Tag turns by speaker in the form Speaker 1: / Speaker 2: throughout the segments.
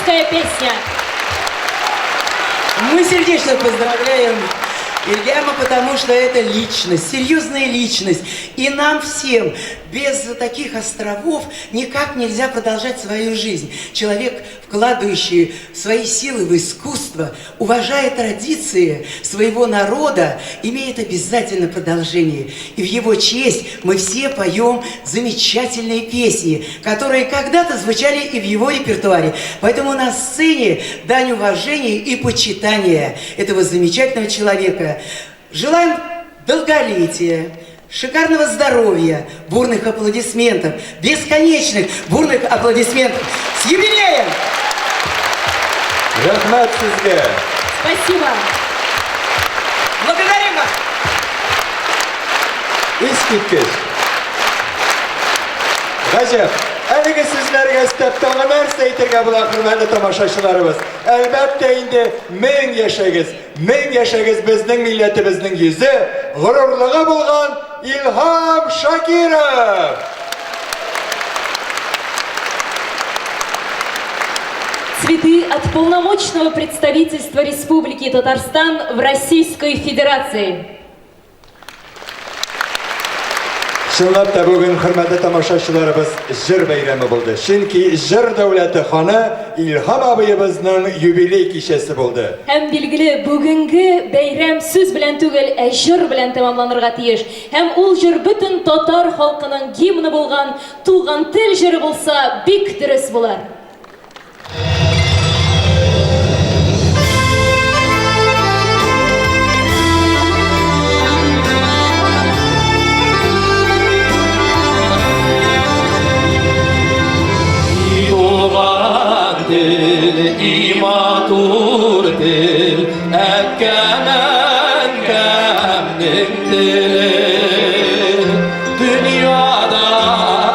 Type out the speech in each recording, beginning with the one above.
Speaker 1: Татарская песня.
Speaker 2: Мы сердечно поздравляем Ильгама, потому что это личность, серьезная личность. И нам всем без таких островов никак нельзя продолжать свою жизнь. Человек, вкладывающий свои силы в искусство, уважая традиции своего народа, имеет обязательно продолжение. И в его честь мы все поем замечательные песни, которые когда-то звучали и в его репертуаре. Поэтому на сцене дань уважения и почитания этого замечательного человека. Желаем долголетия, шикарного здоровья, бурных аплодисментов, бесконечных бурных аплодисментов. С юбилеем!
Speaker 3: Рәхмәт сезгә!
Speaker 1: Спасибо!
Speaker 2: Благодарим вас!
Speaker 3: Искиткеч! Гаҗәп! Әлеге сүзләргә өстәп тагы нәрсә әйтергә була, хөрмәтле тамашачыларыбыз? Әлбәттә инде, 1000 яшәгез, 1000 яшәгез безнең милләтебезнең йөзе, горурлыгы булган Илһам Шакиров!
Speaker 1: Цветы от полномочного представительства Республики Татарстан в Российской Федерации.
Speaker 3: Чынлап та бүген, хөрмәтле тамашачыларыбыз, җыр бәйрәме булды. Чөнки җыр дәүләте ханы Илһам абыебызның юбилей кичәсе булды.
Speaker 1: Һәм билгеле, бүгенге бәйрәм сүз белән түгел, ә җыр белән тәмамланырга тиеш. Һәм ул җыр бөтен татар халкының гимны булган Туган тел җыры булса, бик дөрес булыр.
Speaker 4: Туган тел, и матур тел, әткәм-әнкәмнең теле. Дөньяда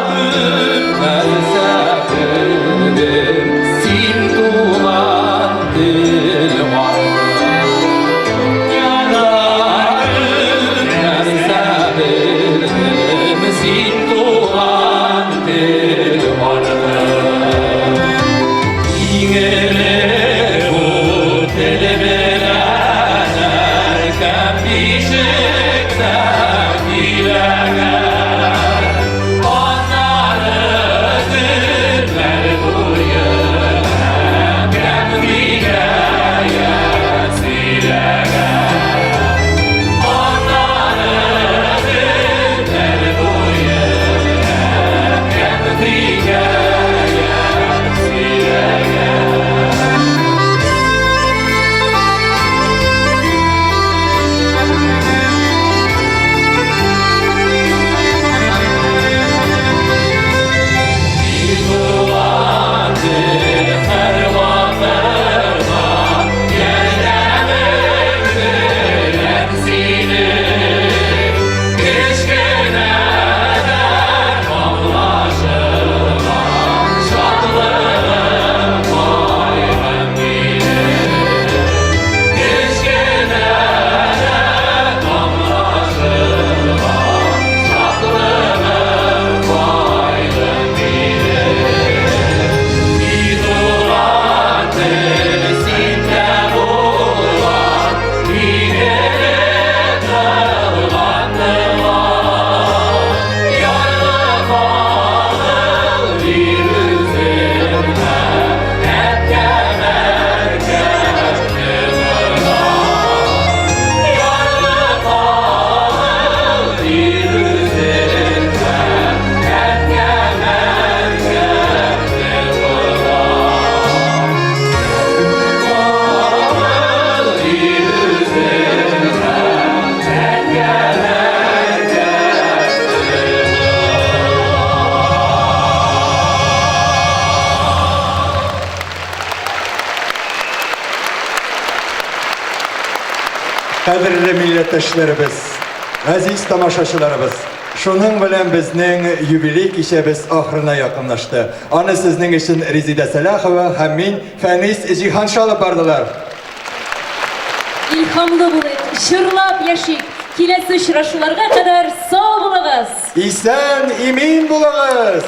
Speaker 4: күп нәрсә белдем, син туган тел Дөньяда күп нәрсә белдем, син туган тел артык. Иң элек бу тел белән әткәм бишектә көйләгән. Аннары көннәр буе әткәм хикәя сөйләгән. Аннары көннәр буе әткәм хикәя сөйләгән. Туган тел һәрвакытта ярдәмең белән синең. Кечкенәдән аңлашыла шатлыгым, кайгым минем. Кечкенәдән аңлашыла шатлыгым, кайгым минем. И туган тел синдә булган, игелек кылган дога. Ярлыкагыл бир үзеңә, әткәм, әнкәм кебек. Ярлыкагыл бир үзеңә, әткәм, әнкәм кебек. Кагыл бир үзеңә, әткәм, әнкәм кебек.
Speaker 3: Кадерле милләттәшләребез, газиз тамашачыларыбыз, шуның белән безнең юбилей кичәбез ахырына якынлашты. Аны сезнең өчен Резидә Сәлахова һәм мин, Фәнис Җиһанша алып бардылар.
Speaker 1: Илһамлы булыйк, җырлап яшик. Киләсе очрашуларга кадәр сау булыгыз!
Speaker 3: Исән, имин булыгыз!